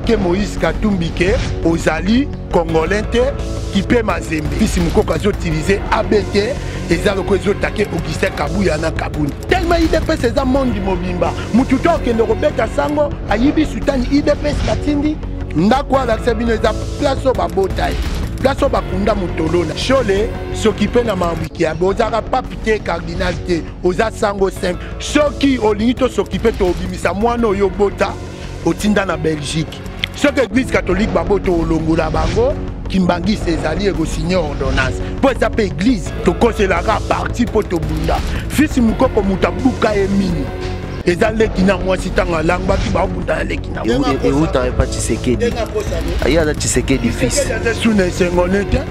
Natake Moïse Katumbi ke ozali congolais te kipe Mazembe. Fils Mukoko azo utiliser ABT eza lokola ezotake Augustin Kabuya na Kabund. Tellement UDPS eza monde mobimba. Mutu to akende kobeta sango ayibi sutani UDPS batindi ndako alakisa bino eza place oyo babota ye place oyo bakunda motolola shole sokipe na makambo ya bozalaka pape te cardinal te oza sango simple soki olingi tosokipe tobimisa mwana oyo obota otinda na belgique soki eglise catholique babota olongola bango kimbangisi ezali ekosigne ordonnance mpo eza mpe eglise tokoselaka parti mpo tobunda fisi mokoko moto abuka ye mini eza leki na mwasi ntango alangwaki baobunda na leki na euta epa tshisekedi aye aza tshisekedi fils aza suna esengo ne te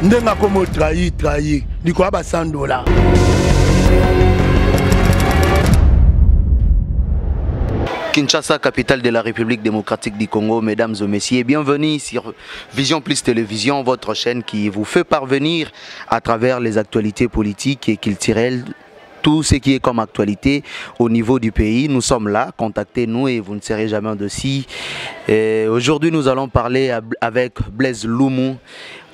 ndenge akomi otrahir trahir likolo ya ba 100 dollars. Kinshasa, capitale de la République démocratique du Congo, mesdames et messieurs, bienvenue sur Vision Plus Télévision, votre chaîne qui vous fait parvenir à travers les actualités politiques et culturelles tout ce qui est comme actualité au niveau du pays. Nous sommes là, contactez-nous et vous ne serez jamais en dossier. Aujourd'hui, nous allons parler avec Blaise Lumu,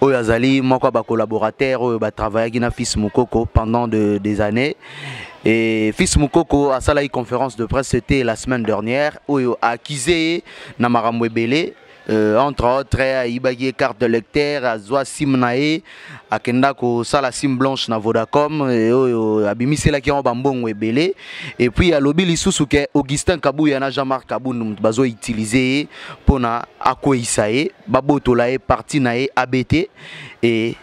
oyo azali moko ba collaborateur oyo ba travaillaki na fils Mukoko pendant des années. Et fils Mukoko asalaki conférence de presse, c'était la semaine dernière, oyo accusé na makambo ebele. Entre autres ayibaki ye carte de lecteur, azwa sim na ye, akenda kosala sim blanche na Vodacom, e oyo abimiselaki yango bambongo ebele. Et puis alobi lisusu ke Augustin Kabuya na Jean-Marc Kabund moto bazo utiliser ye mpona akweyisa ye, babotola ye parti na ye ABT. Et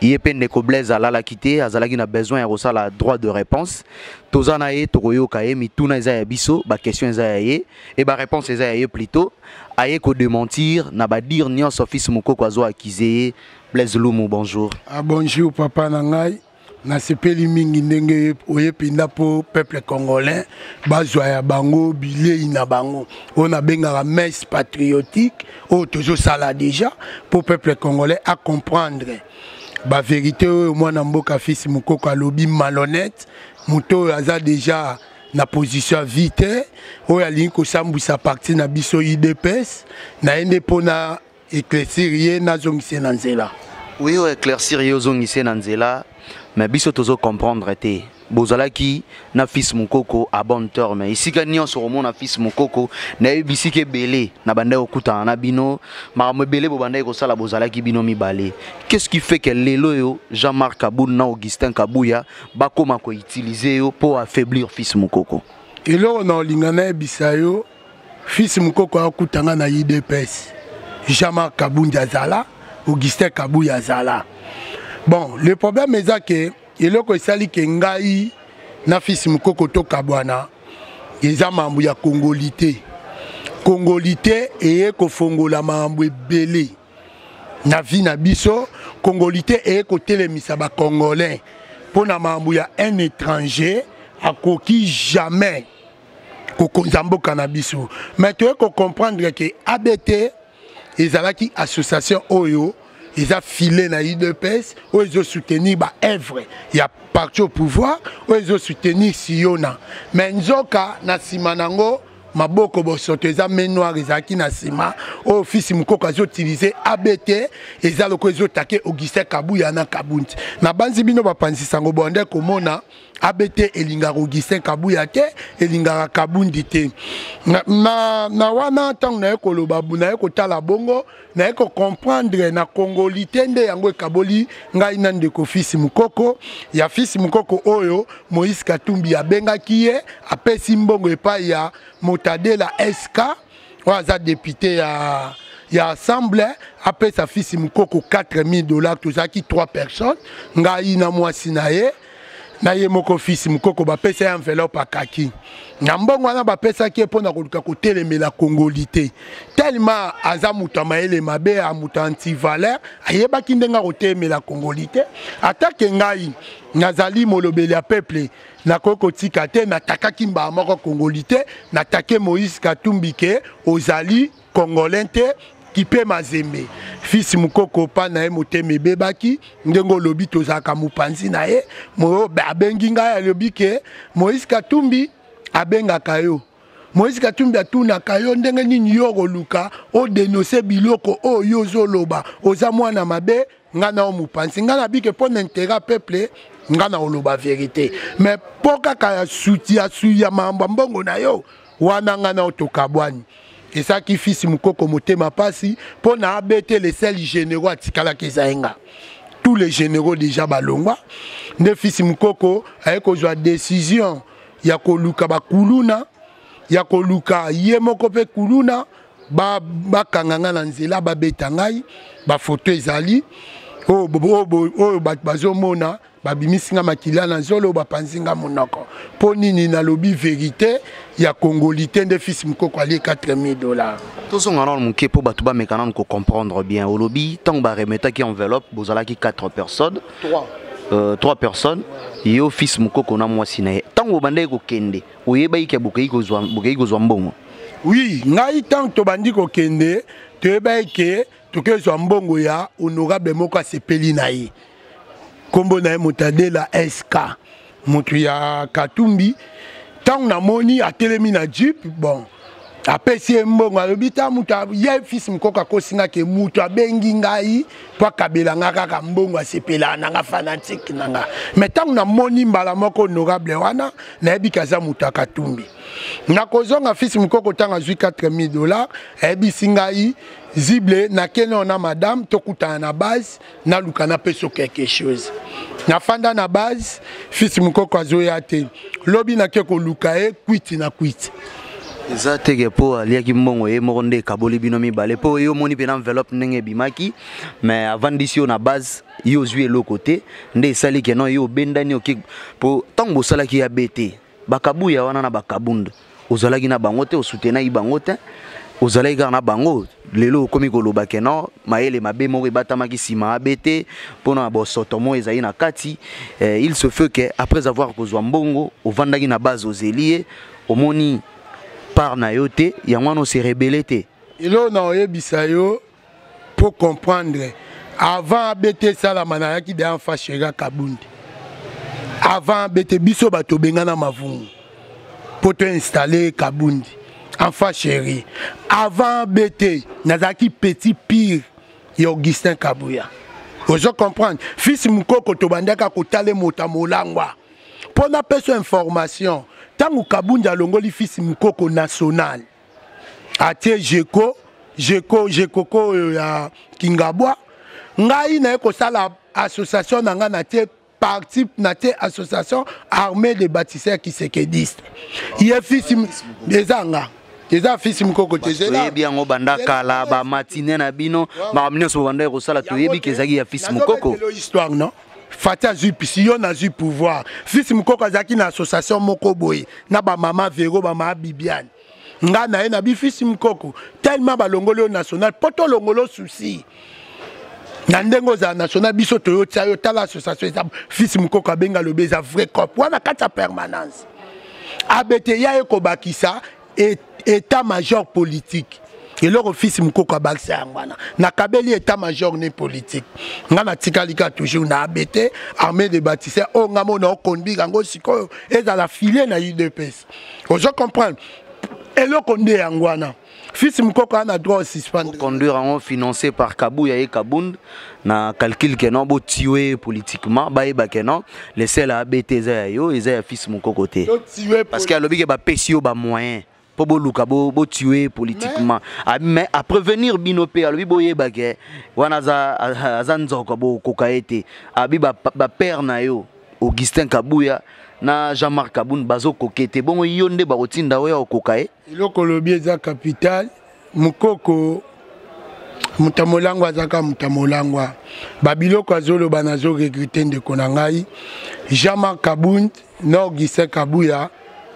ye mpe ndeko Blaise alalaki te, azalaki na besoin ya kosala droit de réponse. Toza na ye, tokoyoka ye, mituna eza ya biso, ba question eza ya ye, et ba réponse eza ya ye plutôt. Aye ko démentir na ba dire nyonso fils Mukoko azo accuser ye. Blaise Lumu, bonjour. Ah, bonjour papa na ngai. Nasepeli mingi ndenge oye mpenza mpo peuple congolais bazwa ya bango bilei na bango oyo nabengaka messe patriotique oyo tozosala déjà mpo peuple congolais a comprendre ba vérité oyo mwana mboka fils Mukoko alobi malhonnête, moto oyo aza déjà na position ya vie te, oyo alingi kosambwisa parti na biso UDPS na ye nde mpona éclaircir ye nazongise na nzela. Oui, oyo éclaircir ye ozongise na nzela, mais biso tozo comprendre te. Bozalaki na fils Mukoko à bon terme. Esika nyonso komona fils Mukoko, nayebi bisika ebele na bandaki kokutana na bino, makambo ebele bobandaki kosala bozalaki bino mibale. Qu'est-ce qui fait que lelo oyo Jean-Marc Kabund na Augustin Kabuya bakoma ko utiliser yo pour affaiblir fils Mukoko? Eloko na olinga nayebisa yo, fils Mukoko akutanga na UDPS. Jean-Marc Kabund azala, Augustin Kabuya azala. Bon, le problème eza que eloko esali ke ngai na fils Mukoko tokabwana eza mambo ya congolité. Congolité eye kofongola mambo ebele na vie na biso. Congolité eye kotelemisa ba congolais mpona mambo ya un étranger akoki jamais kokonza mboka na biso. Mais toye kocomprendre ke ABT ezalaki association oyo eza filé na UDPS, oyo ezo soutenir ba œuvre ya parti au pouvoir, oyo ezo soutenir Siona. Mais nzoka na nsima nango maboko bosoto eza main noire ezalaki na nsima oyo fils Mukoko azo utiliser ABT eza lokola ezotake Augustin Kabuya na Kabund. Nabanzi bino bapanzi sango bonde komona ABT elingaka Augustin Kabuya te, elingaka Kabundi te. Na wana ntango naye koloba, naye kotala bongo, naye kocomprendre na congolité nde yango ekaboli ngai na ndeko fils Mukoko. Ya fils Mukoko oyo Moïse Katumbi abengaki ye, apesi mbongo epai ya Motadela SK oyo aza député ya assemblée, apesa fils Mukoko 4000 $. Tozalaki 3 personnes, ngai na mwasi na ye na ye moko fils Mukoko. Bapesa ye enveloppe akaki na mbongo wana bapesaki ye mpona koluka kotelemela congolité. Tellement aza moto ya mayele mabe, ya moto antivaleur, ayebaki ndenge akotelemela congolité. Atake ngai nazali molobeli ya peuple, nakoki kotika te. Natakaki mbala moko congolité, natake Moïse Katumbi ke ozali congolais te, kipe Mazembe. Fils Mukoko pa na ye motema ebebaki ndenge olobi tozalaka mopanzi na ye. Moyo abengi ngai, alobi ke Moïse Katumbi abengaka yo. Moïse Katumbi atunaka yo ndenge nini yo okoluka odenonse biloko oyo yo ozoloba, oza mwana mabe. Nga na yo mopanzi, nga nabike mpo na intérêt ya peuple, nga na oloba vérité, mais mpo kaka ya suti ya su ya mambo ya mbongo na yo wana, nga na yo tokabwani. Esalaki fils Mokoko motema mpasi mpo na abete. Le seul généraux atikalaki eza ye nga. Tous les généraux déjà balongwa. Nde fils Mokoko aye kozwa décision ya koluka bakuluna, ya koluka ye moko mpe kuluna, bakanga nga na nzela, babeta ngai. Bafoto ezali oyo bato bazomona, babimisi nga makila na zolo, bapanzi nga monoko. Mpo nini? Nalobi vérité ya kongoli te. Nde fils Mokoko alie 4000 $. Tozonga nano moke mpo bato bameka nano kocomprendre bien. Olobi ntango baremetaki enveloppe, bozalaki 4 personnes? 3. 3 personnes, yo, fils Mokoko na mwasi na ye. Ntango obandaki kokende, oyebaki ke bokei kozwa mbongo? Oui, ngai ntango tobandi kokende, toyebaki ke tokezwa mbongo ya honorable moko asepeli na ye, nkombo na ye Motadela SK, moto ya Katumbi. Ntango namoni atelemi na jeep, bon, apesi ye mbongo, alobi ta moto ye fils Mokoko akosingaki moto abengi ngai mpo akabela nga kaka mbongo, asepelaka na nga, fanatique na nga. Mais ntango namoni mbala moko honorable wana, nayebi ke aza moto ya Katumbi. Nakozonga, fils Mokoko ntango azwi 4000 $, ayebisi ngai: "Zible, nakende na madame, tokutana na base, naluka napesa quelque chose." Nafanda na base, fils Mokoko azoya te. Lobi nake koluka ye, kwiti na kwiti. Eza teke mpo aliaki mbongo ye moko nde ekaboli bino mibale? Mpo yo omoni mpena enveloppe ndenge ebimaki, mais avandisi yo na base, yo ozwi eloko te, nde esali ke non, yo obendani oke. Mpo ntango bosalaki ya be te, bakabuya wana na bakabunda, ozalaki na bango te, osoutenaki bango te, ozalaki kaka na bango. Lelo okomi koloba ke non, mayele mabe moko ebatamaki nsima abe te mpona bosoto moko ezali na kati. Il se fait que après avoir kozwa mbongo, ovandaki na base, ozeli ye, omoni part na yo te, yango wana ose rebelle te? Eloko na oyebisa yo pour comprendre: avant abete esalama, nayaki deya mfa shera Kabundi. Avant abete, biso bato obengana mavungu mpo toinstalle Kabundi enfant chéri. Avant abete, nazalaki petit pire ya Augustin Kabuya. Ozo comprendre? Fils Mokoko, tobandaka kotala moto ya molangwa. Mpo napesa information, ntango Kabundi alongoli fils Mokoko national, atie Jeko Jeko Jekoko oyo ya Kingabwa, ngai naye kosala association na ngai, natie parti, natie association Armée de Bâtisseurs Kisekediste. Ye fils eza nga, eza fils Mokoko te. Toyebi yango banda kala, bamatine na bino, makambo nyonso bobandaki kosala, toyebi ke ezalaki ya fils Mokoko. Histoire non, Fati azwi pisi, yo nazwi pouvoir. Fils Mokoko azalaki na association moko boye na bamama Vero, bamama Bibiane. Nga na ye na bi: "Fils Mokoko, tellement balongoli yo national, mpo tolongolo souci na ndenge ozala national, biso toyotia yo, tala association eza." Fils Mokoko abenga, alobi eza vrai cop wana kati ya permanence. Abete ya ye kobakisa état major politique. Eloko fils Mokoko abakisa yango wana, nakabeli état major ne politique. Nga natikali kaka toujours na ABT, Armée de Bâtisseur, oyo nga mona oconduire yango sikoyo, ezala filie na UDPS. Ozo comprendre? Eloko nde yango wana, fils Mokoko aza na droit osuspendre. Conduire yango financé par Kabuya ye Kabund, na calcul ke non, botiwe politiquement, bayeba ke non, le seul ABT eza ya yo, eza ya fils Mokoko te, parce que alobi ke bapesi yo bamoyen mpo boluka botiwe politiquement. Mais aprévenir bino mpe, alobi boyeba ke wana aza nzoko, bokoka ye te. Abi bapère na yo Augustin Kabuya na Jean-Marc Kabund bazokoke te, bongo yo nde bakotinda oyo okoka ye. Eloko olobi eza capital. Mokoko moto molangwa azaka moto molangwa, babiloko azoloba, nazoregretter ndeko na ngai Jean-Marc Kabund na Augustin Kabuya.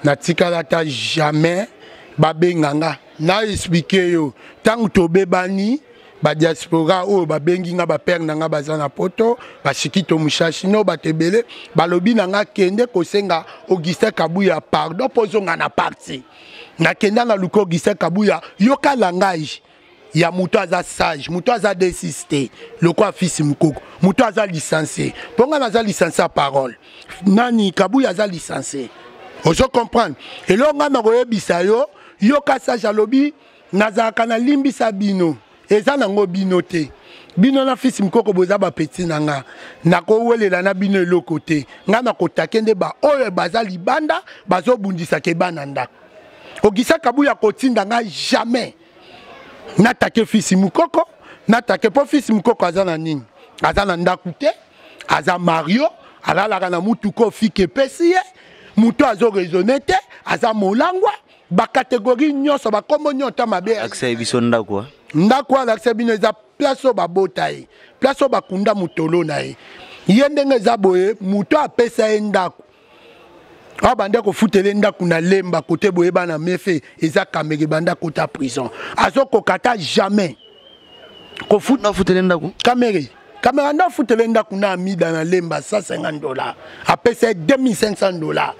Natikala ata jamais babenga nga na expliquer yo. Ntango tobebani, badiaspora oyo babengi nga, bapère na nga baza na Poto, bashikito mushashi no bato ebele, balobi na nga: "Kende kosenga Augustin Kabuya pardon mpo ozonga na parti." Nakenda na luka Augustin Kabuya. Yoka langage ya moto aza sage, moto aza D6 te lokola fils Mokoko, moto aza licencié, mpo nga naza licencié ya parole. Nani Kabuya aza licencié. Ozo comprendre? Eloko nga na koyebisa yo, Yoka sage alobi nazalaka na limbisa bino, eza nango bino te. Bino na fils Mukoko boza ba petit na nga, nakowelela na bino eloko te. Nga nakotake nde ba oyo baza libanda bazobundisaka ebana ndako. Augustin Kabuya kotinda nga jamais natake fils Mukoko, natake po fils Mukoko aza na nini? Aza na ndako te, aza Mario, alalaka na mutuka ofike epesi ye, moto azo raisonner te, aza molangwa, ba catégorie nyonso, ba kombo nyonso ta mabe. Akisa biso ndako. Ndako alakisa bino eza place oyo babota ye, place oyo bakunda motolo na ye. Ye ndenge eza boye, moto apesa ye ndako. Awa banda kofutele ndako na Lemba kote boye bana mefe eza Kamere banda kota prison. Azokoka ta jamais. Kofuta futele ndako. Kamere. Kamere nda futele ndako na Amida na Lemba $150. Apesa ye $2500.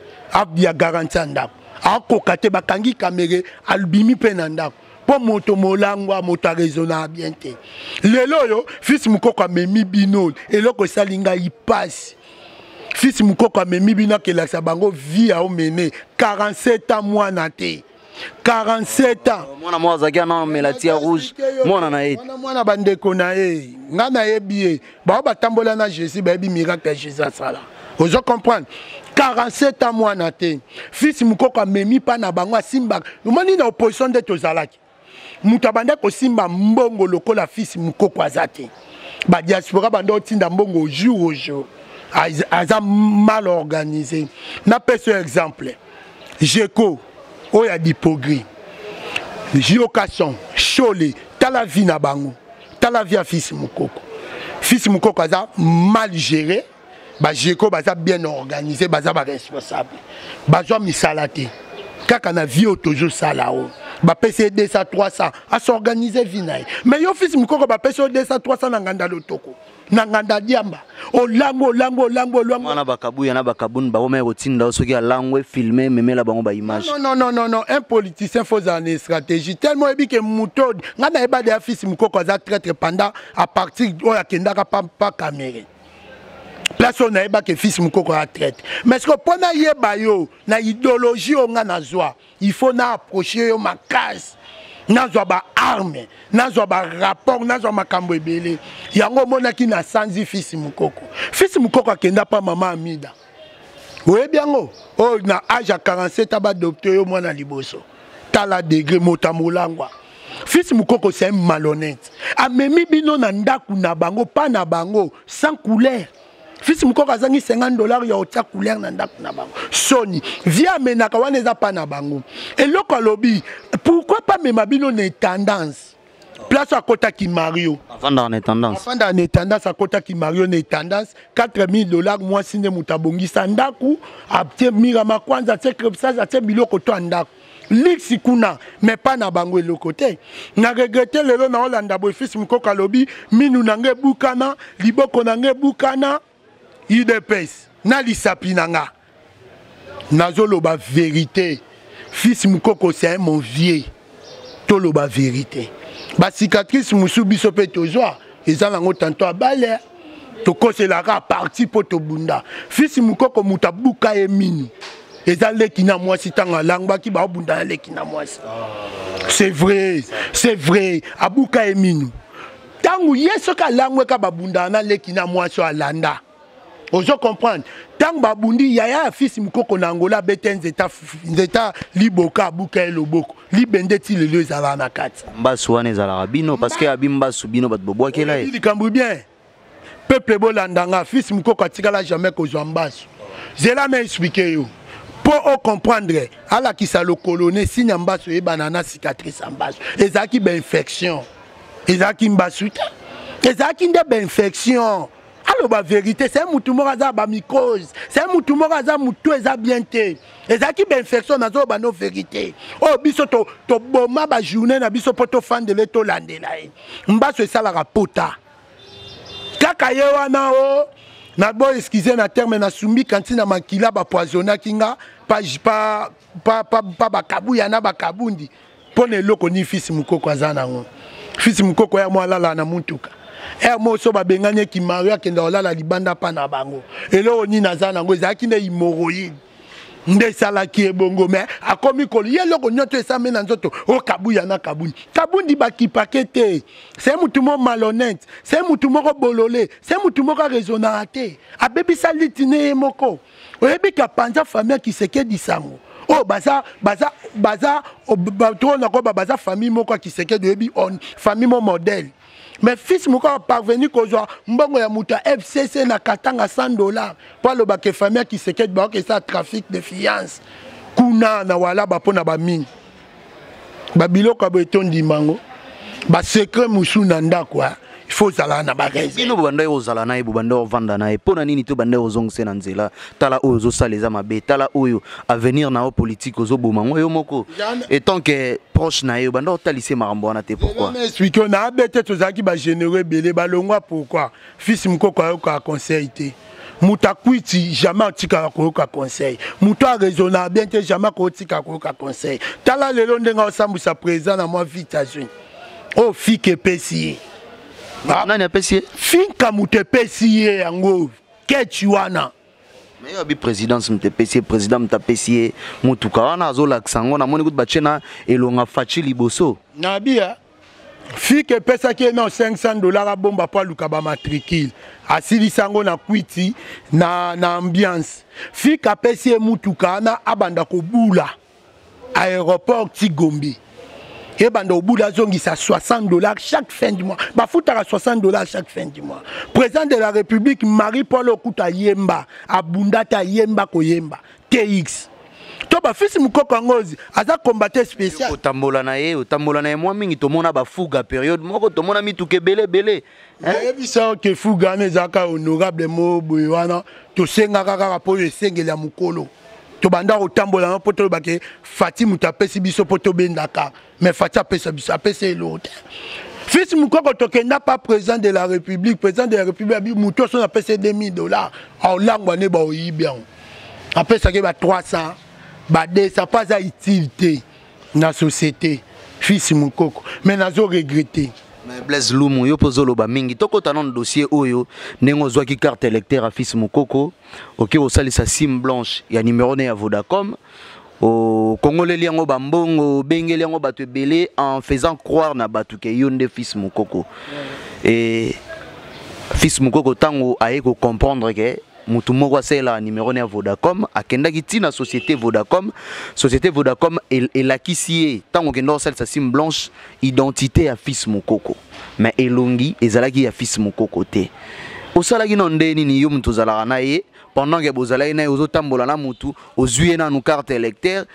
Ya garantie ya ndako. Akoka te bakangi Kamere albimi pe na ndako. Po moto molangwa moto a bien te. Lelo oyo fils Mukoko amemi bino eloko esali ngai pasi. Fils Mukoko amemi bino akelakisa bango vie aomene 47 ans mwana te. 47 ans. Mwana mwa azalaki ana melatia rouge mwana na ye. Mwana mwana bandeko na ye. Nga nayebi ye. Bao batambola na Jésus bayebi miracle ya Jésus asala. Ozo comprendre? 47 ans mwana te. Fils Mukoko amemi pa na bango asimbaka. Omoni na opposition nde tozalaki. Moto abanda kosimba mbongo lokola fils Mukoko aza te. Ba diaspora banda otinda mbongo jour au jour. Aza mal organisé. Na peso exemple. Jeko oyo ya Dipogri. Jiokason, Chole, tala vie na bango. Tala vie ya fils Mukoko. Fils Mukoko aza mal géré. Ba Jeko baza bien organisé, baza ba responsable. Bazwa misala te. Kaka na vie oyo tozosala oyo. Bapesi ye 200 300 a s'organiser vie na ye. Mais yo fils Mukoko bapesi yo 200 300 na nganda lotoko. Na nganda diamba. Olango olango olango olango. Mwana bakabuya na bakabun ba omaya kotinda soki alangwe filmer memela bango ba image. Non non non non non, un politicien faut une stratégie. Tellement ebi que muto nga na yeba de fils Mukoko aza traître pendant à partir oyo akendaka pa pa Kamere. Place oyo nayeba ke fils Mukoko aza traître. Mais ce que mpo nayeba yo na idéologie oyo nga nazwa, il faut na approcher yo makasi. Nazwa ba arme, nazwa ba rapport, nazwa makambo ebele. Yango omonaki na sanzi fils Mukoko. Fils Mukoko akenda pa mama Amida. Oyebi yango? Oyo na âge ya 47 aba adopté yo mwana liboso. Tala degré mota molangwa. Fils Mukoko c'est un malhonnête. Amemi bino na ndaku na bango pa na bango sans couleur. Fils Mukoko azangi $50 ya otia couleur na ndaku na bango. Soni, vie amenaka wana eza pa na bango. Eloko alobi, pourquoi pas mema bino na tendance? Place akotaki Mario. Afanda na tendance. Afanda na tendance akotaki Mario na tendance $4000 mwasi nde moto abongisa ndaku, atie mira makwanza, atie crepsage, atie biloko to ndaku. Liksi kuna mais pas na bango eloko te. Na regrette lelo na Hollanda boy fils Mukoko alobi minu na nge bukana, liboko na nge bukana UDPS na lisapi na nga. Nazoloba vérité. Fils Mukoko c'est mon vieux. Toloba vérité. Ba cicatrice musu biso pe tozwa eza nango tantôt abale tokoselaka parti po tobunda. Fils Mukoko mutu abuka ye minu. Eza leki na mwasi ntango alangwaki baobunda na leki na mwasi. C'est vrai, c'est vrai, abuka ye minu. Ntango ye soki alangweka babunda na leki na mwasi oyo alanda. Ozo comprendre? Ntango babundi yaya ya fils Mukoko na Angola abete nzeta, nzeta liboka abuka ye loboko. Libende ti lelo ezalaka na kati. Mbasu wana ezalaka bino parce que abi mbasu bino bato bobwakela ye. Likambo bien. Peuple bolanda nga, fils Mukoko atikala jamais kozwa mbasu. Zela na expliquer yo. Po o comprendre, alakisa lokolo ne signe ya mbasu eyebana na cicatrice ya mbasu. Ezalaki ba infection. Ezalaki mbasu te. Ezalaki nde ba infection. Aloba vérité, c'est mutu moko aza ba mycose, c'est mutu moko aza mutu eza bien te. Ezalaki ba infection nazo ba no vérité. Oh biso to to boma ba journée na biso po to fandele to landela ye. Mbasu esalaka pota. Kaka ye wana o na bo excusez na terme na sumbi kanti na makila ba poisonnaki nga pa pa pa pa, pa bakabuya na bakabundi pona eloko ni fils Mukoko aza nango. Fils Mukoko ya mwa lala na mutuka. Er mo so babengani ki Mario akenda kolala libanda pa na bango. Eloko nini aza nango ezalaki nde hémorroïde. Nde esalaki ye bongo, me akomi kolo ye eloko nyonso esami na nzoto. O Kabuya na Kabundi, Kabundi bakipake te. Se mutu moko malhonnête, se mutu moko bolole, se mutu moko araisonnaka te, abebisa liti ne ye moko. Oyebi kapanza famille ya Kisekedi sango oyo baza baza baza bato oyo nakoba baza famille moko ya Kisekedi. Oyebi on famille mo modèle, mais fils moko aparvenu kozwa mbongo ya moto ya FCC na Katanga, 100 $, mpo alobaka famille ya Kisekedi baoka esala trafic de fiance kuna na Walaba mpo na bamingi babiloko ya boye. Tondima yango, basecret mosusu na ndako, il faut ozala na baréserve. Bino bobanda ozala na ye, bobanda ovanda na ye, mpo na nini to banda ozongisa na nzela? Tala oyo ozosala eza mabe, tala oyo avenir na yo politique ozoboma ngo yo moko. Etant que proche na ye, obanda otalisa makambo wana te, pourquoi? Explique na abe te. Tozalaki bagénéraux ebele balongwa. Pourquoi? Fils Mokoko ayokaka conseil te. Moto akwiti jamais atikaka koyoka conseil. Moto araisonnaka bien te, jamais akotikaka koyoka conseil. Tala lelo ndenge aosambwisa président na mwa vite azwi oyo fike epesi ye. Nani apesi ye? Finka moto epesi ye yango, kechi wana. Mais yo abi présidence moto epesi ye, président moto apesi ye motuka wana, azolakisa yango. Namoni kutu batie na elonga Faci liboso. Nabia fike epesaki ye na 500 $, abomba mpo aluka bamatricule, asilisi yango na kwiti na ambiance. Fike apesi ye mutuka wana, abanda kobula aéroport ti Gombe, ebanda obula, azongisa 60 $ chaque fin du mois. Bafutaka 60 $ chaque fin du mois. Président de la République Marie Paul Okuta ayemba, abunda te, ayemba koyemba tx to bafisi Mokoko yango aza combattant spécial. Otambola na ye, otambola na ye mwa mingi. Tomona bafuga période moko, tomona mituka ebele ebele. Nayebisa yo ke fuga wana ezalaka honorable mo boye wana. Tosengaka kaka mpo oyo esengeli ya mokolo. Tobanda kotambola yango mpo tolobake Fati moto apesi biso mpo tobendaka. Mais Fati apesa biso, apesa eloko te. Fils Mokoko, tokenda pa président de la République. Président de la République abi moto so napesa 2000 $, aolangwa nde baoyibi yango. Apesaki ba 300, ba 200, mpo aza utile te na société, fils Mokoko. Mais nazo regretter. Mais Blaise Lumu, yo mpo ozoloba mingi, tokɔta nano dossier oyo. Ndenge ozwaki carte électeur ya fils Mokoko, oke kosalisa sim blanche ya numéro ne ya Vodacom, okongoleli yango bambongo, obengeli yango bato ebele en faisant croire na bato ke yo nde fils Mokoko. E fils Mokoko, ntango aye kocomprendre ke motu moko asalelaka numéro ne ya Vodacom, akendaki ntina société Vodacom. Société Vodacom elakisi ye, ntango okenda kosalisa sim blanche, identité ya fils Mokoko, mais elongi ezalaki ya fils Mokoko te. Osalaki no nde nini? Yo moto ozalaka na ye, pendant ke bozalaki na ye, ozotambola na mutu, ozwi ye nanu carte électeur,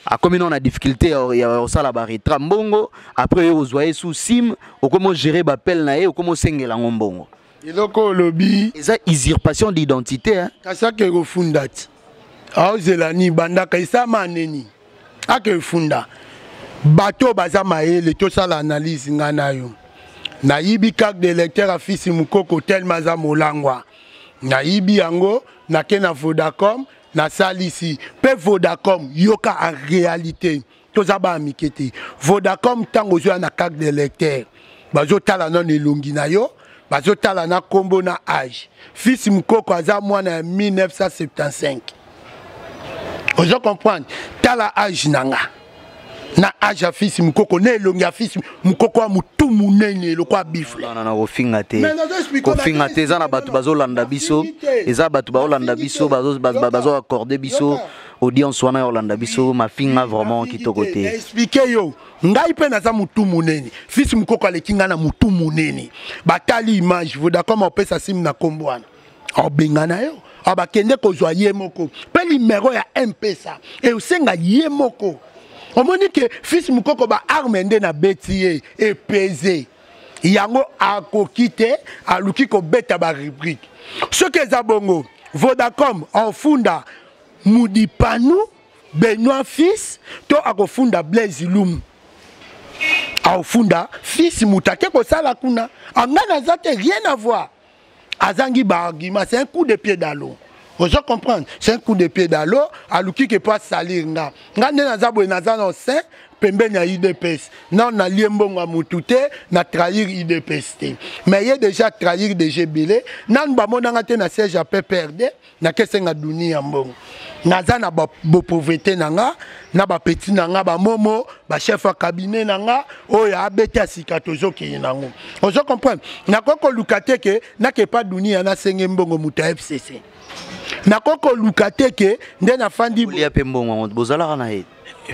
akomi nano na difficulté ya kosala baretrait mbongo. Après yo ozwa ye sous sim, okomi ogérer baappel na ye, okomi osengela yango mbongo. Eloko olobi. Eza usurpation d'identité, hein? Kasi ake kofunda ti aozela nini? Bandaka esama neni, ake efunda. Bato oyo baza mayele, tosala analyse. Ngai na yo, nayibi carte d'électeur ya fils Mokoko telema aza molangwa. Nayibi yango, nake na Vodacom, nasalisi mpe Vodacom. Yoka, en réalité toza bana mike te. Vodacom, ntango ozoya na carte d'électeur, bazotala nano elongi na yo, bazotala na nkombo na age. Fils Mokoko aza mwana ya 1975, ozo comprendre? Tala age na nga na age ya fils Mokoko na elongi ya fils Mokoko ya motu monene lokola bifle. Na kofinga te, kofinga te. Eza na bato bazolanda biso, eza bato baolanda biso, bazoaccorde biso audience wana ya kolanda biso. Mafinga vraiment kitoko te. Explique yo, ngai mpe naza motu monene, fils Mokoko aleki ngai na motu monene. Batali image, Vodacom opesa sim na nkombo wana, abengana yo, abakende kozwa ye moko mpe numero ya M-Pesa eosenga ye moko. Omoni ke fils Mokoko, baarme nde nabeti ye epese yango, akoki te, aluki kobeta barubrique. Soki eza bongo, Vodacom afunda Mudipanu Benoit fils to akofunda Blaise Lumu, aofunda fils moto ake kosala kuna. Anga naza te, rien à voir. Azangi baargument, c'est un coup de pied dans l'eau, ozo comprendre? C'est un coup de pied dans l'eau. Aluki ke po asalir nga. Nga nde naza boye, naza na sein pembeni ya UDPS. Nano nalie mbongo ya motu te, na trahir UDPS te. Mais ye déjà trahir déjà ebele. Nanu bamonanga te na siège ya PPRD, nakesenga duni ya mbongo. Naza na bopauvreté na nga na bapeti na nga, bamomo, bachef ya cabinet na nga oyo abeti ya sika, tozokende nango. Ozo comprendre? Nakoki koluka te ke nakepa dunia, nasenge mbongo moto ya FCC. Nakoki koluka te ke nde nafandi. Olia mpe mbongo yango, bozalaka na ye.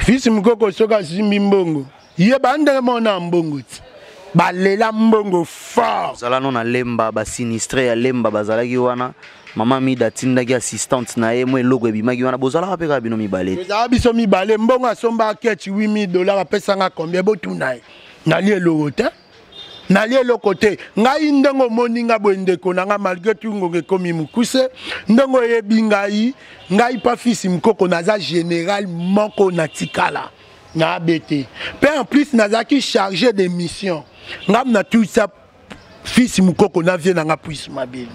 Fils Mokoko soki asimbi mbongo, ye bandenge moko na mbongo ti balela mbongo fort. Ozala no na Lemba, basinistrés ya Lemba bazalaki wana. Mama Mida atindaki assistante na ye, mwa eloko ebimaki wana. Bozalaka mpe kaka bino mibale? Tozala biso mibale. Mbongo asomba ketch 8000 dollar, apesanga combien? Botuna ye. Nali eloko te, nali eloko te. Ngai ndenge omoni nga boye, ndeko na nga, malgré tout ngonga ekomi mokuse, ndenge oyebi ngai, ngai pa Fils Mokoko, naza général moko na tikala na ABT mpe en plus nazalaki chargé de mission. Ngam natulisa Fils Mokoko na vie na nga Puis Mabele.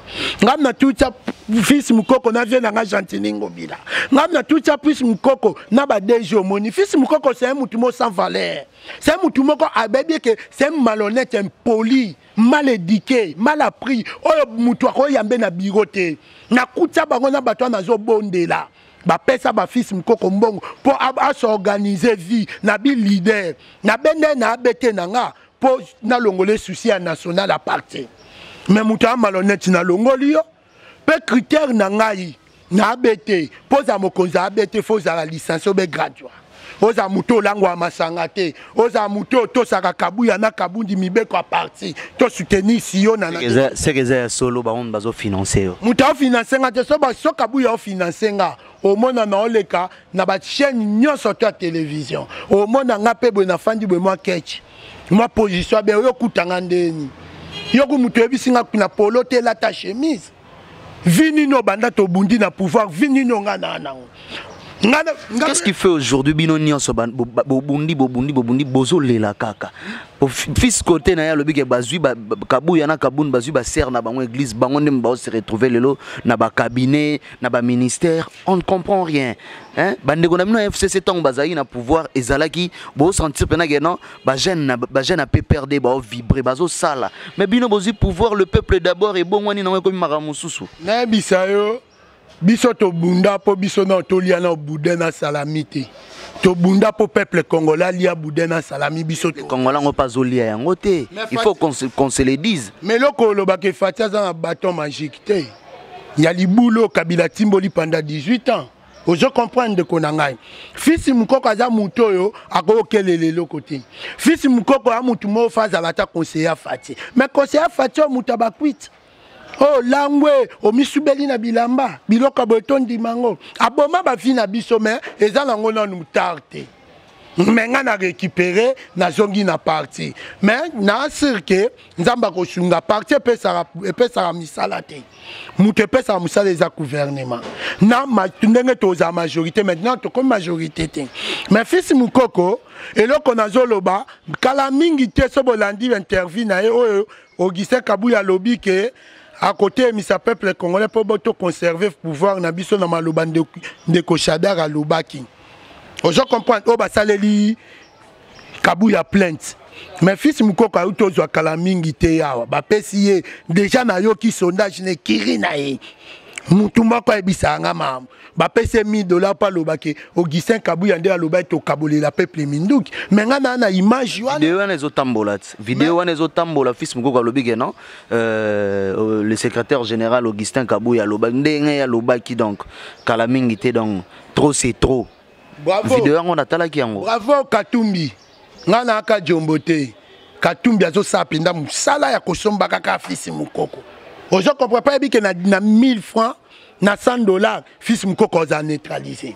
Ngam natulisa Fils Mokoko na vie na nga Gentini Ngobila. Ngam natulisa Fils Mokoko na ba DG. Omoni, Fils Mokoko, c'est un mutu moko sans valeur, c'est un mutu moko abebi ke c'est un malhonnête, impoli, mal éduqué, mal appris, oyo mutu akoyambe na biro te. Nakutia bango na bato wana, nazobondela bapesa bafils Mokoko mbongo mpo as'organiser vie na bileader na bende na abete na nga mpo nalongola souci ya national aparte. Mais moto ya malhonnête, nalongoli yo. Mpe critère na ngai na abete mpo ozala mokonzi ya abete, fo ozala licencié obe graduat, ozala moto olangwa masanga te, ozala moto otosaka Kabuya na Kabundi, mibeko ya parti, to soutenir siyo na Seke eza ya solo, bango bazofinancer yo? Moto aofinancer nga te. So Kabuya ofinancer nga, omona na oleka na bachaîne nyonso to ya télévision, omona nga mpe boye nafandi boye, mwa ketch, mwa position abe oyo okutanga ndeni yoku. Moto oyebisi nga na polo te, elata chemise. Vi nini obanda tobundi na pouvoir? Vi nini onga na nango? Qu'est-ce qui fait aujourd'hui bino nyonso bobundi, bobundi, bobundi, bozolela kaka? Fils côté na ye alobi ke bazwi Kabuya na Kabund, bazwi basere na bango église, bango nde bao se retrouver lelo na bacabinet, na baministère. On ne comprend rien, hein? Bandeko na bino ya FCC, ntango bazalaki na pouvoir, ezalaki bosentir mpena ke non, bajeune ya PPRD baovibrer, bazosala. Mais bino bozwi pouvoir, le peuple d'abord ebongwani nango, ekomi makambo mosusu. Nayebisa yo, biso tobunda mpo biso na tolia na boudin na salami te. Tobunda mpo peuple congolais alia boudin na salami. Biso Congolais yango mpe azolia yango te, il faut qu'on se le dise. Mais eloko olobaka, Fatshi aza na bâton magique te ya libulu Kabila timboli pendant 18 ans. Ozo comprendre, ndeko na ngai? Fils Mokoko aza motu oyo akokelela eloko te. Fils Mokoko aza motu moko fa azala ata conseiller Fatshi, mais conseiller Fatshi oyo moto abakwiti oyo langwe omisubeli na bilamba, biloko boye, tondima yango aboma bavi na biso. Mais eza nango nanu tard te. Mais ngai na récupéré, nazongi na parti, mais na sûr ke Nzambe akosunga. Parti epesaka misala te. Moto epesaka mosala eza gouvernement na ndenge tozala majorité. Maintenant tokomi majorité te. Mais Fils Mokoko, eloko nazoloba, kala mingi te, so bolandi interview na ye oyo Augustin Kabuya alobi ke akotelemisa peuple congolais mpo boto conserver pouvoir na biso, na maloba ndeko Shadar alobaki. Ozo comprendre? Oyo basaleli Kabuya plainte, mais Fils Mokoko auti ozwa kala mingi te awa, bapesi ye déjà. Nayoki sondage na ekiri na ye, mutu moko ayebisaka nga mama, bapesi ye 1000 dollar mpo alobaki Augustin Kabuya nde alobaki tokabolela peuple minduki. Mais nga naa na image wana. Video wana ezotambola ti, video wana ezotambola. Fils Mokoko alobi ke non, le secrétaire général Augustin Kabuya alobaki ndenge alobaki, donc kala mingi te. Donc trop, c'est trop. Bravo. Video yango natalaki yango. Bravo Katumbi. Ngai nayaka jombo te. Katumbi azosala mpenza mosala ya kosomba kaka Fils Mokoko. Ozo comprendre pa? Yebi ke na 1000 francs, na 100 dollars, Fils Mokoko aza neutralisé.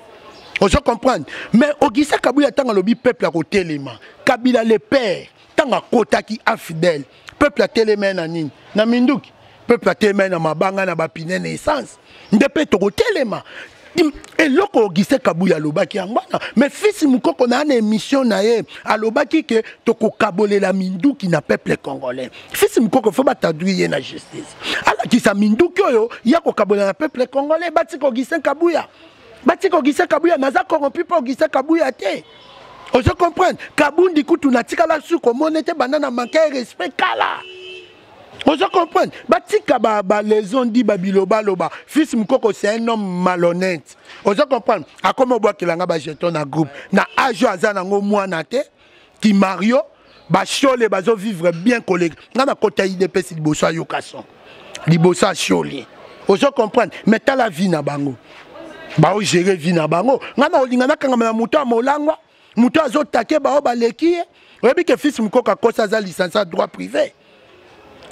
Ozo comprendre? Mais Augustin Kabuya, ntango alobi peuple akotelema, Kabila le père, ntango akotaki infidèle, peuple atelema ye na nini? Na minduki. Peuple atelema ye na mabanga, na bapine, na essence. Nde mpe tokotelema. Eloko Augustin Kabuya alobaki yango wana. Mais Fils Mokoko na na émission na ye alobaki ke tokokabolela minduki na peuple congolais. Fils Mokoko, fo batraduire ye na justice, alakisa minduki oyo ya kokabolela na peuple congolais. Batika Augustin Kabuya, batika Augustin Kabuya. Naza corrompu mpo Augustin Kabuya te. Ozo comprendre? Kabundi kutu natikala su komona ete banda na manque ya respect kala. Ozo comprendre? Batika ba ba les on dit ba biloba loba. Fils Mukoko, c'est un homme malhonnête. Ozo comprendre? Akoma obwakela nga ba jeton na groupe. Na âge oyo aza nango mwana te, ki Mario, ba Shole bazo vivre bien collègue. Nga na kota IDPS liboso ayoka son. Liboso a Shole. Ozo comprendre? Mais tala vie na bango. Bao gérer vie na bango. Nga na olinga na kangama na moto ya molangwa. Moto azo take bao baleki ye. Oyebi ke fils Mukoko akosa aza licencié en droit privé.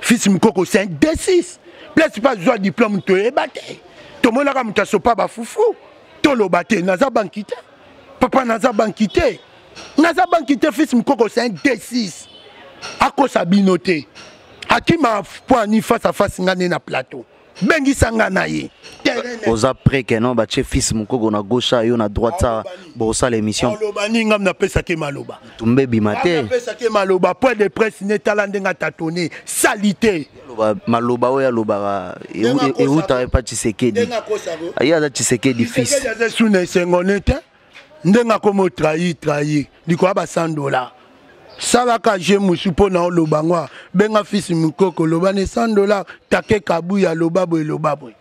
Fils Mukoko, c'est un D6. Place pas zwa diplôme toyeba te. Tomonaka moto asopa ba fufu. Toloba te, naza banki te. Papa naza banki te. Naza banki te, fils Mukoko, c'est un D6. Akosa bino te. Akima point ni face à face nga ne na plateau. Bengisa nga na ye. Oza prêt que non batie fils Mukoko na gauche yo na droite ça bosala émission. Oloba ni ngam na pesa ke maloba. Tumbe bima te. Napesa ke maloba point de presse ne tala ndenge atatone salité. Loba maloba oyo alobaka euta epa Tshisekedi. Aye aza Tshisekedi fils. Tshisekedi aza suna esengo ne te. Ndenge akomi otrahir trahir likolo ba 100 $. Salaka je musu mpo na oloba ngwa benga fils Mukoko loba ne 100 $ take Kabuya loba boye loba boye.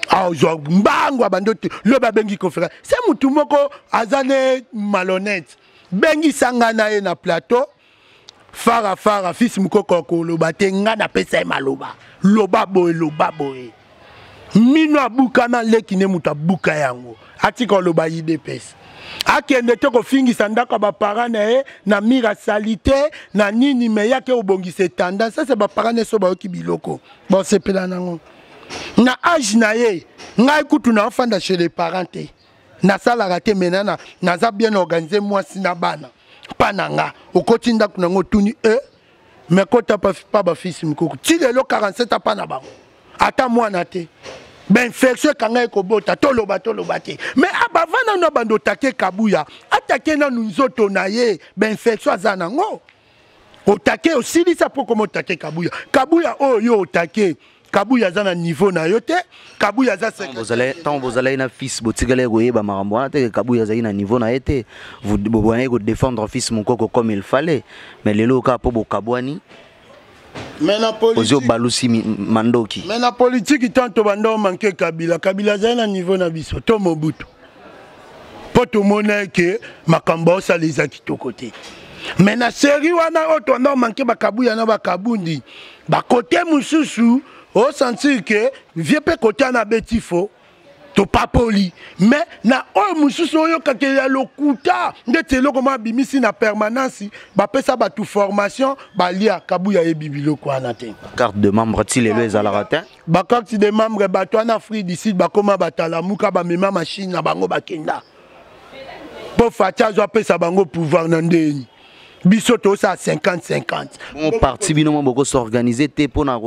Azwa mbangu abandi lobi abengi conférence. Se mutu moko aza ne malhonnête. Bengisa nga na ye na plateau. Fara fara fils Mukoko akoloba te nga napesa ye maloba. Loba boye loba boye. Mino abukana leki ne mutu abuka yango. Atika oloba IDPS. Akende te kofingisa ndako ya ba parents na ye na mira salite na nini me yake obongisa etanda. Ça c'est ba parents ne so bayoki biloko. Bosepela nango. Na âge na ye, ngai kutu na ofanda chez les parents te. Nasalaka te mais nana naza bien organisé mwasi na bana. Pa na nga, okoti ndako nango tuni e mais kota pa ba fils Mukoko. Ti lelo 47 pa na bango. Ata mwana te. Ba infection ekanga ekobota toloba toloba te. Mais abavana na bando take Kabuya, atake nanu nzoto na ye, ba infection aza nango. Otake osilisa po komo otake Kabuya. Kabuya oyo yo otake, Kabuya aza na niveau na yo te. Kabuya aza secrétaire. Tant bozalaki na fils botikala koyeba makambo wana te, Kabuya azali na niveau na ye te. Vous bobonaki ko défendre fils Mukoko comme il fallait, mais lelo kaka po bokabwani. Mais na politique, ozio balusi mandoki. Mais na politique tanto bando manquer Kabila, Kabila azali na niveau na biso to Mobutu. Po tomona ke makambo osala eza kitoko te. Mais na série wana oyo tondo manquer ba Kabuya na ba Kabundi, ba côté mosusu o sentir ke vie pe côté na beti faux. To papoli. Mais na oyo mosusu oyo kake ya lokuta ndeti eloko mwa bimisi na permanence bapesa bato formation balia Kabuya yebi biloko wana te. Carte de membre ti lelo ezalaka te. Ba carte de membre bato wana Afrique du Sud bakoma batalamuka bamema machine na bango bakenda. Po Fatshi azwa pesa bango pouvoir na ndeni. Biso tosa 50-50. Bon parti bino mo boko s'organiser te pona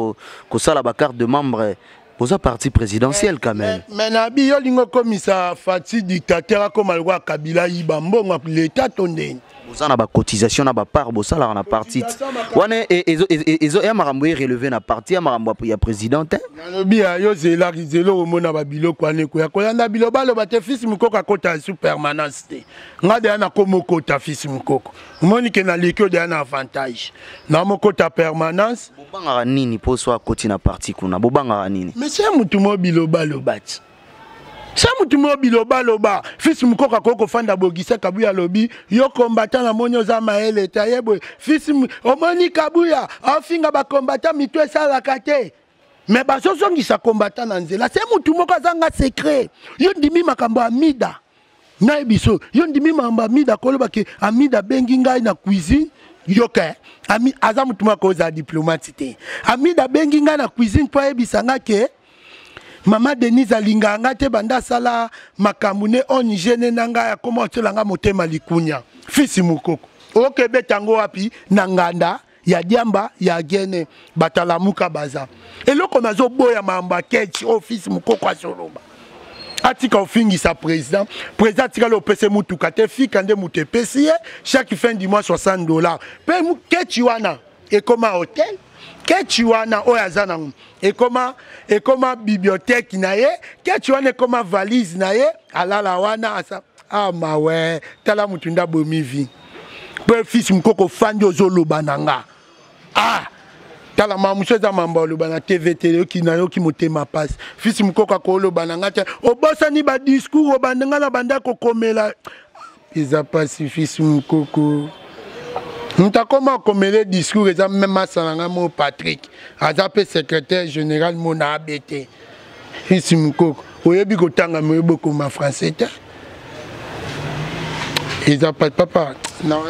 kosala ba carte de membre. Boza parti présidentiel quand même. Mais na bi yo lingo komisa Fatshi dictateur akoma lokwa Kabila yiba mbongo l'état to ndeni. Boza na ba cotisation na ba part bosala na parti. Wana ezo ezo ya makambo e relever na parti ya makambo ya président hein. Nalobi ya yo zela zelo omona ba biloko ane ko ya kolanda biloba loba te fils Mukoko akota sous permanence te. Nga de na komo kota fils Mukoko. Omoni ke na leki de na avantage. Na mokota permanence. Bobangaka nini po so akoti na parti kuna? Bobangaka nini? Mais c'est mutu mo biloba loba ti. C'est mutu mo biloba loba. Fils Mukoko akoko fanda bogisa Kabuya lobi yo combattant na moni oza maele ta yebwe. Fils omoni Kabuya afinga ba combattant mitu esalaka te. Mais bazozongisa combattant na nzela. C'est mutu moko azanga secret. Yo ndimi makambo ya Amida. Nayebi so yo ndimi makambo ya Amida koloba ke Amida bengi ngai na cuisine. Yoka, ami aza mutu moko aza diplomate te. Amida bengi ngai na cuisine po ayebisa nga ke Mama Denise alinga nga te banda sala makambo ne ONG ne na ngai akoma otiela nga motema likunya. Fils Mukoko. Oke betango wapi na nganda ya diamba ya gene batalamuka baza. Eloko nazoboya makambo ya ketch oyo Fils Mukoko azoloba. Atika ofingisa président. Président atika lo pese mutuka te fika nde mutu epesi ye chaque fin du mois 60 $. Pe ketch wana ekoma hôtel. Ketch wana oyo aza nango ekoma bibliothèque na ye. Ketch wana ekoma valise na ye alala wana asa ah mawe tala mutu nda bomi vie. Pe Fils Mukoko fandi ozoloba na nga. Ah! Tala makambo mosusu eza mambo aloba na TV te, yoki nayoki motema pasi. Fils Mukoko akoloba na nga te, obosani ba discours obanda nga na banda kokomela. Eza pasi Fils Mukoko. Moto akoma akomele discours eza meme masa na nga mo Patrick, aza pe secrétaire général mo na ABT. Fils Mukoko, oyebi kotanga me oyebi okoma français te. Eza papa.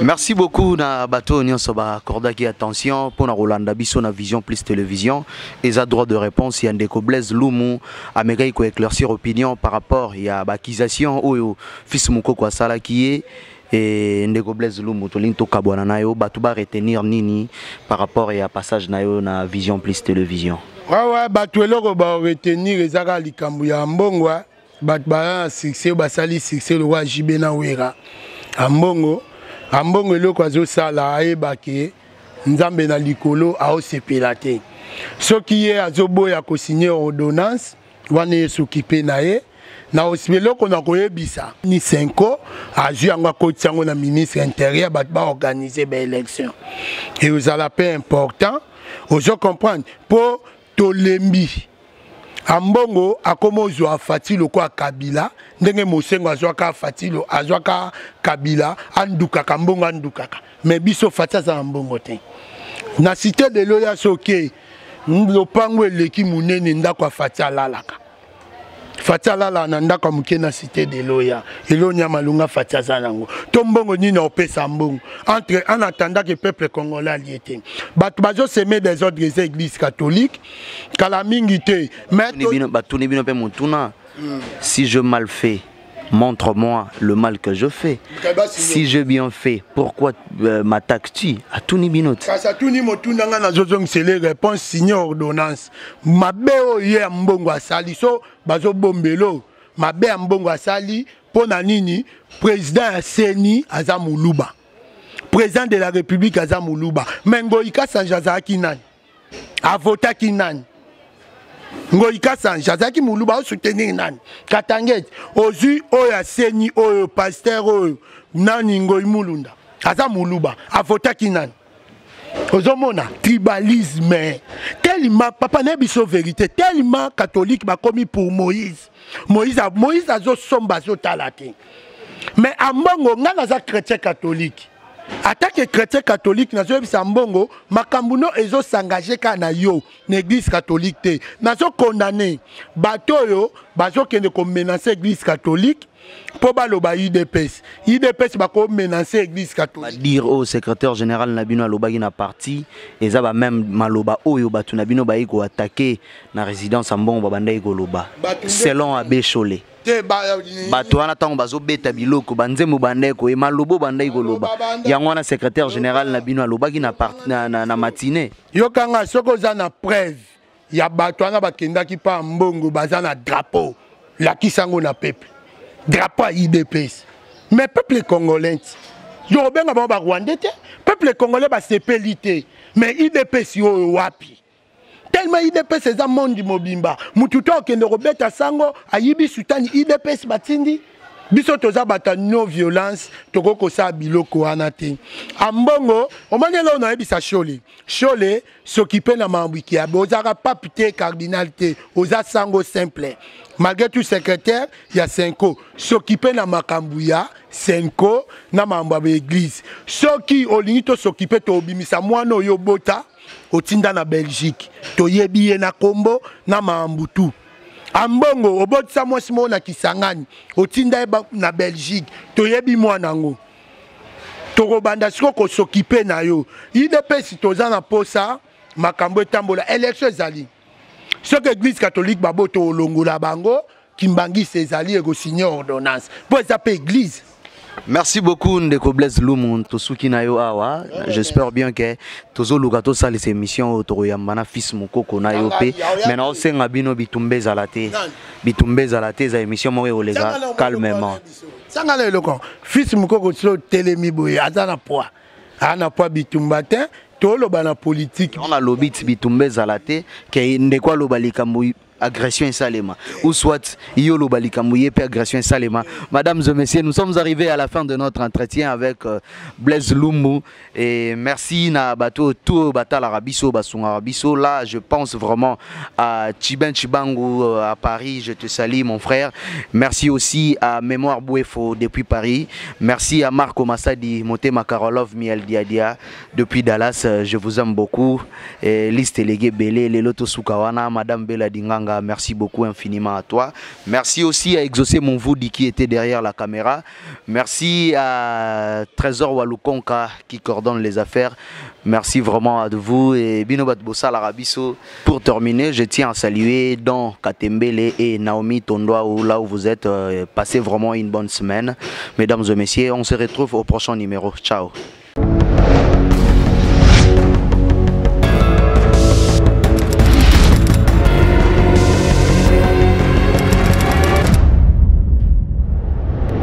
Merci beaucoup na bato nyonso ba accordaki attention pour na Rolanda biso na Vision Plus Télévision. Eza droit de réponse ya ndeko Blaise Lumu amekaki ko éclaircir opinion par rapport ya ba accusation oyo fils Mukoko asalaki ye. Et ndeko Blaise Lumu tolingi tokabwana na yo, bato ba retenir nini par rapport ya passage na yo na Vision Plus Télévision? Ouais, bato eloko ba retenir ezaka likambo ya mbongo, bato ba succès basali succès lokola JB na Wera. Ambongo, ambongo eloko azosala ayebake Nzambe na likolo aosepela te. Soki ye azoboya ko signer ordonnance wana ye s'occuper na ye na eloko na koyebisa ni Senko azwi yango akotisi yango na ministre intérieur, bato ba organiser ba élection et ozala pe important, ozo comprendre po tolembi. Ambongo akoma ozwa Fatshi lokola Kabila, ndenge Mosengo azwaka Fatshi, azwaka Kabila, andukaka mbongo andukaka. Mais biso Fatshi aza na mbongo te. Na cité de l'Oya soke lopango eleki munene ndako ya Fatshi alalaka. Fatshi alala na ndako ya moke na cité de l'Oya. Elo nyama lunga Fatshi aza nango. To mbongo nini opesa mbongo? Entre en attendant que peuple congolais allie te. Bato bazo semer des ordres des églises catholiques. Kala mingi te. Mais batuni bino pe motuna. Si je mal fais, montre-moi le mal que je fais. Si je bien fais, pourquoi m'attaques-tu? Atuni bino te. Kasi atuni motuna nga nazozongisele réponse signer ordonnance. Mabe oyo ye ya mbongo asali so bazobombelo mabe ya mbongo asali mpo na nini? Président ya CENI aza moluba, président de la République aza moluba, mais Ngoyi Kasanji azalaki nani? Avotaki nani? Ngoyi Kasanji azalaki moluba, osoutenir nani? Katangete ozwi oyo ya CENI oyo pasteur oyo nani Ngoyi Mulunda aza moluba, avotaki nani? Ozomona tribalisme tellement papa na biso vérité tellement catholique bakomi pour Moïse. Moïse, Moïse azosomba azotala te. Mais ambongo nga naza chrétien catholique. Attaque chrétien catholique nazoyebisa mbongo makambo no ezo s'engager ka na yo na église catholique te. Nazo condamner bato oyo bazokende ko menacer église catholique po baloba UDPS. UDPS bako menacer église catholique. Ba dire au secrétaire général na bino alobaki na parti eza ba même maloba oyo bato na bino bayi ko attaquer na résidence ya mbongo ba bandaki koloba. Selon Abbé Cholé. Te, ba, bato wana ntango bazobeta biloko banzembo bandaki koyema malobo bandaki koloba. Yango wana secrétaire général na bino alobaki na part, na, na, na matinée. Yokanga soki oza na preuve ya bato wana bakendaki pa mbongo baza na drapeau, lakisa yango na peuple. Drapeau ya UDPS. Mais peuple congolais yo obenga bango ba Rwandais te, peuple congolais basepeli te. Mais UDPS oyo wapi? Tellement UDPS eza monde mobimba. Mutu to akende kobeta sango, ayibi sutani UDPS batindi. Biso toza bata non violence, toko kosala biloko wana te. Ambongo, omoni eloko nayebisa Shole. Shole s'occuper na mambo ya bozaka pape te, cardinal te, oza sango simple. Malgré tout secrétaire ya Senko, s'occuper na makambo ya Senko na mambo ya église. Soki olingi to s'occuper to obimisa mwana oyo bota otinda na Belgique, toyebi ye na kombo na mambutu. Ambongo obotisa mwasi moko na Kisangani, otinda ye na Belgique, toyebi mwana yango. Tokobanda siko kosokipe na yo. UDPS toza na posa makambo etambola, élection ezali. Soki église catholique baboto olongola bango, Kimbangiste ezali ekosigne ordonnance. Po eza pe église. Merci beaucoup Ndeko Blaise Lumu, tosuki na yo awa. J'espère bien que tozoluka tosalisa émission oyo tokoyamba na fils Mukoko na yo pe. Mais na osenga bino bitumba ezala te. Bitumba ezala te, eza émission moko ekoleka calmement. Sanga na eloko. Fils Mukoko so telemi boye aza na poids. Aza na poids bitumba te, toloba na politique. On a lobi ti bitumba ezala te, ke ndeko aloba likambo Agression esalema, ou soit yo oloba likambo, ye mpe agression esalema. Mesdames et messieurs, nous sommes arrivés à la fin de notre entretien avec Blaise Lumbu et merci na bato tout batalaka biso, basungaka biso. Là, je pense vraiment à Chiben Chibangu à Paris. Je te salue, mon frère. Merci aussi à Mémoire Bouefo depuis Paris. Merci à Marco Massadi Motema Karolov Miel Diadia depuis Dallas. Je vous aime beaucoup. Et liste légué Belé Lelo Tosukawana, Madame Bella Dinganga, merci beaucoup infiniment à toi. Merci aussi à Exaucé Monvoudi qui était derrière la caméra. Merci à Trésor Walukonka qui coordonne les affaires. Merci vraiment à vous et bino bato bosalaka biso. Pour terminer, je tiens à saluer Don Katembele et Naomi Tondwa, là où vous êtes. Passez vraiment une bonne semaine. Mesdames et messieurs, on se retrouve au prochain numéro. Ciao.